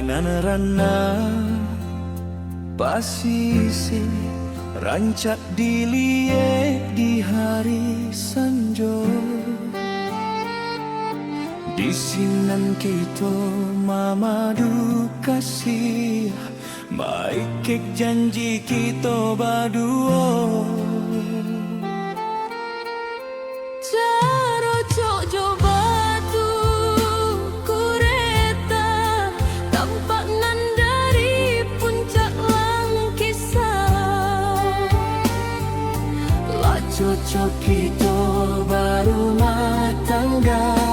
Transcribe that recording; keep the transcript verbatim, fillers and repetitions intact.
Nan rana pasisih, rancak diliek di hari sanjo. Di sinan kito mamadu kasih, maikek janji kito baduo. Carocok jo batu kureta, tampak nan dari puncak Langkisa. Lah cocok kito barumah tangga.